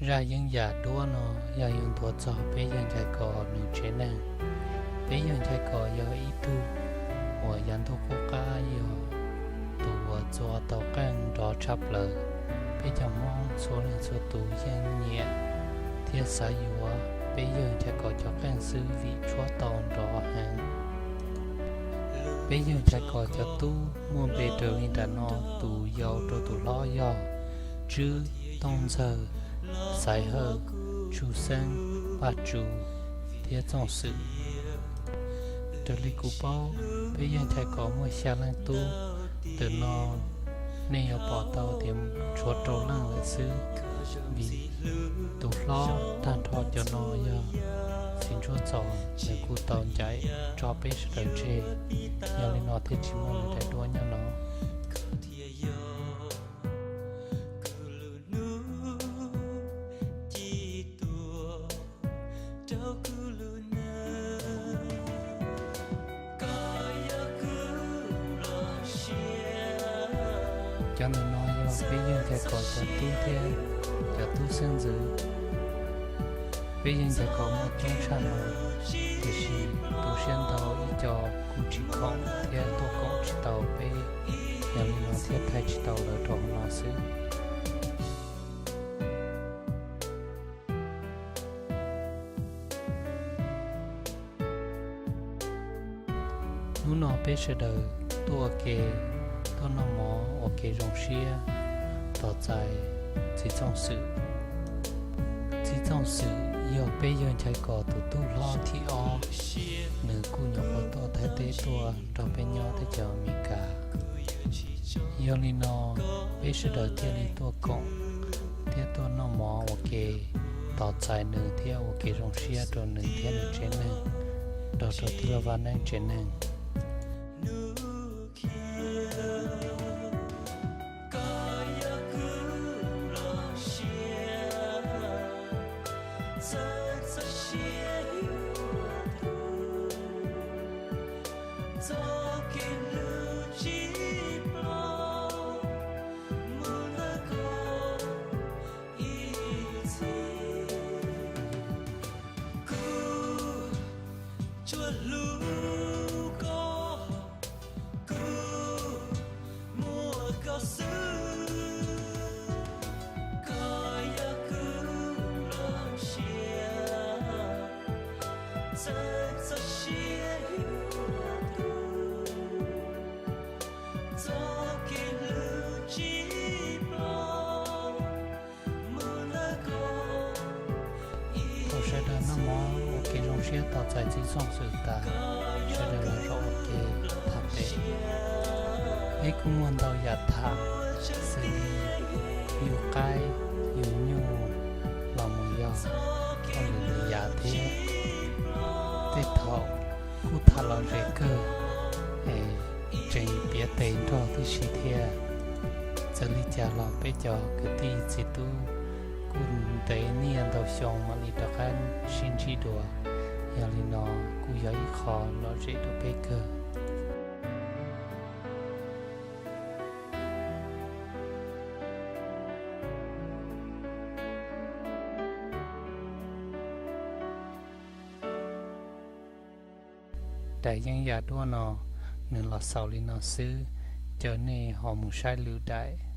Zaj yeeb yam duab no yog yuav ntuas txog peb yawg Nchai Kos nws tsev neeg. Peb yawg Nchai Kos yog ib tug uas yav ntuj qub qab yog tus uas txua tau qeej nrov tshaj plaws. Peb cov Hmoob txhua leej txhua tus yeej nyiam thiab xav yuav peb yawg Nchai Kos cov qeej xwb vim tshuab tau nrov heev. Peb yawg Nchai Kos cov tub muaj npe raws li nram no: tus yau rau tus hlob yog Tswb, Tooj Ntxawg, Xaiv Hawj, Tsu Xeeb, Paj Tsu thiab Txooj Xwm. Raws li kuv paub, peb yawg Nchai Kos muaj xya leej tub. Ntawm no nej yuav pom tau tias tshuav rau leej lawm xwb, vim tus hlob tag nrho cov no yog txiv ntsuab txos, nws kuj tau ncaim tso peb sawv daws tseg, yog li no thiaj tsis muaj nws daim duab nyob no. Cov ntawm no yog peb yawg Nchai Kos cov tub thiab cov tub xeeb ntxwv. Peb yawg Nchai Kos muaj coob tshaj no, tiam sis tu siab ntau ib co kuj tsis khoom thiab tuaj koom tsis tau peb, yog li no thiaj thaij tsis tau lawv rau hauv no xwb. Hnub no peb sawv daws tuaj ua ke, tuaj noj mov ua ke zoo siab tos txais txiv Txooj Xwm. Txiv Txooj Xwm yog peb yawg Nchai Kos tus tub hlob thib ob, nws kuj nyuam qhuav tuaj Thaib teb tuaj nrog peb nyob teb chaws Amelikas. Yog li no, peb sawv daws thiaj li tuaj koom thiab tuaj noj mov ua ke tos txais nws thiab ua kev zoo siab rau nws thiab nws tsev neeg, nrog rau tij laug Vaj Neeb tsev neeg. Thaum sawv daws noj mov ua kev zoo siab tos txais txiv Txooj Xwm tas, sawv daws los zaum ua ke tham pem. Peb kuj muaj ntau yam tham, xws li yus qaib, yus nyuj, los mus yog hauj lwm lwm yam thiab. Tej thaum kuj tham lom zem kawg, es tseem piav tes nrog tib si thiab. Txawm li cas los peb cov kwv tij txiv tub kuj ntev niaj ntau xyoo mam li rov qab sib ntsib dua, yog li no kuj yog ib qho lom zem rau peb kawg. Daim yeeb yam duab no nws los xaus li no xwb, caw nej ho mus saib lwm daim.